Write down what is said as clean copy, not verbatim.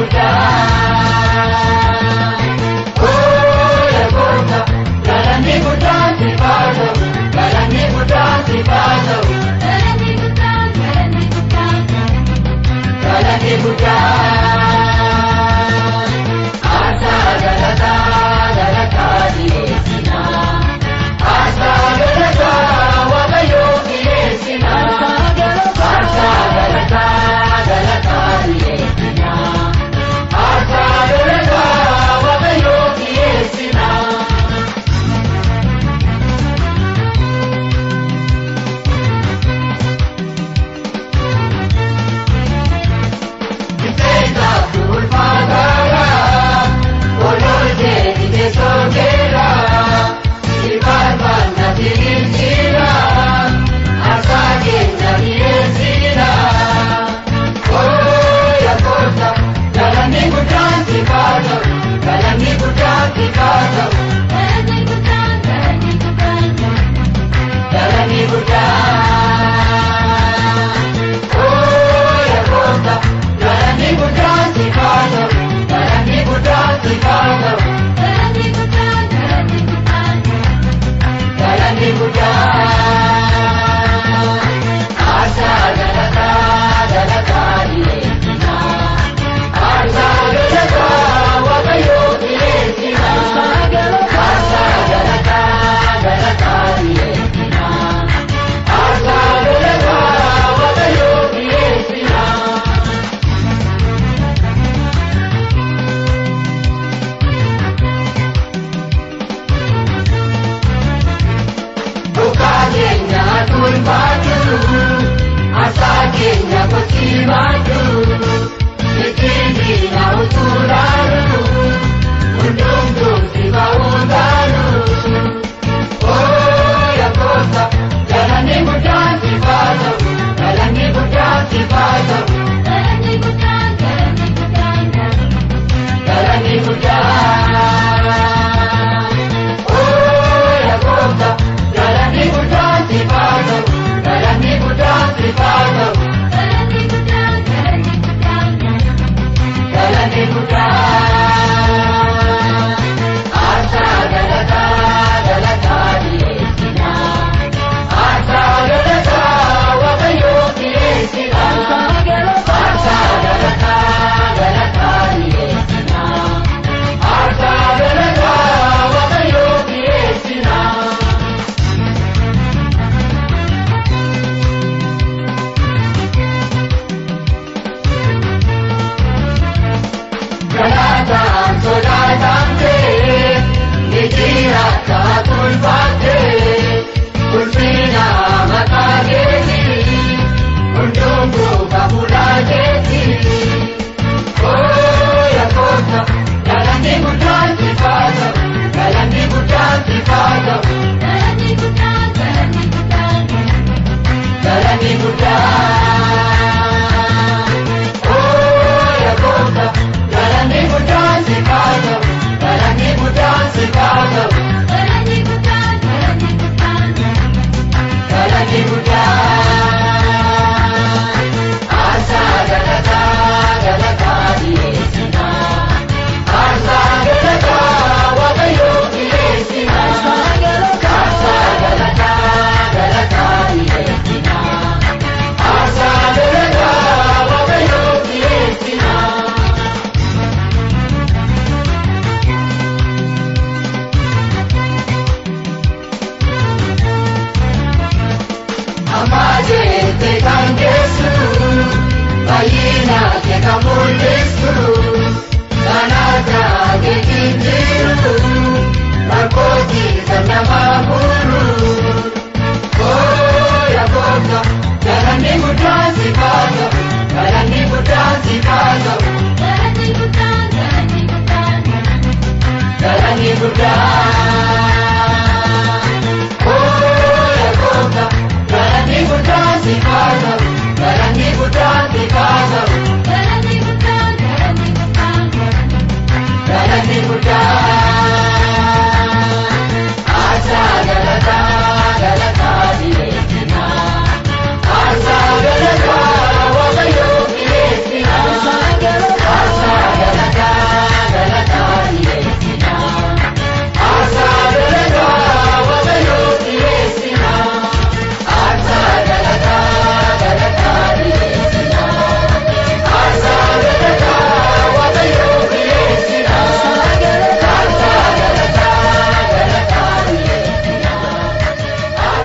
Guddaa. Oo gooftaa, galanni guddaan siif haa ta'u, galanni guddaan siif haa ta'u. Galanni guddaan, galanni guddaan, galanni guddaan. Aarsaa galataa galataa dhiyeessinaa. Aarsaa galataa Waaqayyoof dhiyeessinaa. Aarsaa galataa galataa dhiyeessinaa. Aarsaa galataa Waaqayyoof dhiyeessinaa. Qixxeessaaf ulfaataadha, ololchee teessoo keera, si barbaanna diriirsiina, aarsaa keenya dhiyeessina. Oo yaa gooftaa, galanni guddaan siif haa ta'u, galanni guddaan siif haa ta'u. Galanni guddaan, galanni guddaan, galanni guddaan. Oo yaa gooftaa, galanni guddaan siif haa ta'u, galanni guddaan siif haa ta'u. Galanni guddaan, galanni guddaan, galanni guddaan. Aarsaa galataa galataa dhiyeessinaa. Aarsaa galataa Waaqayyoof dhiyeessinaa. Aarsaa galataa galataa dhiyeessinaa. Aarsaa galataa Waaqayyoof dhiyeessinaa. Dhugaa keenya tulfaatu, aarsaa keenya kochiibaatu, ittiin utulaalu, hundumtuu si ba'uu taalu. Oo yaa gooftaa, galanni guddaan siif haa ta'u, galanni guddaan siif haa ta'u. Galanni guddaan, galanni guddaan, galanni guddaan. Oo yaa gooftaa, galanni guddaan siif haa ta'u, galanni guddaan siif haa ta'u. Galanni guddaan, galanni guddaan, galanni guddaan. Aarsaa galataa galataa dhiyeessinaa. Aarsaa galataa Waaqayyoof dhiyeessinaa. Aarsaa galataa galataa dhiyeessinaa. Aarsaa galataa Waaqayyoof dhiyeessinaa. Galataan sodaatamtee, ni jiraata tulfaattee, ulfina maqaa keetii, hundumtuu kafuudhaa keetii. Oo yaa gooftaa, galanni guddaan siif haa ta'u, galanni guddaan siif haa ta'u. Galanni guddaan, galanni guddaan, galanni guddaan. Oo yaa gooftaa, galanni guddaan siif haa ta'u, galanni guddaan siif haa ta'u. Galanni guddaan, galanni guddaan, galanni guddaan. Aarsaa galataa galataa dhiyeessinaa. Aarsaa galataa Waaqayyoof dhiyeessinaa. Aarsaa galataa galataa dhiyeessinaa. Aarsaa galataa Waaqayyoof dhiyeessinaa. Amma jettee kan geessu, baay'ina kee kan mul'isu, kan akka keetiin jiru, rakkootii kan nama.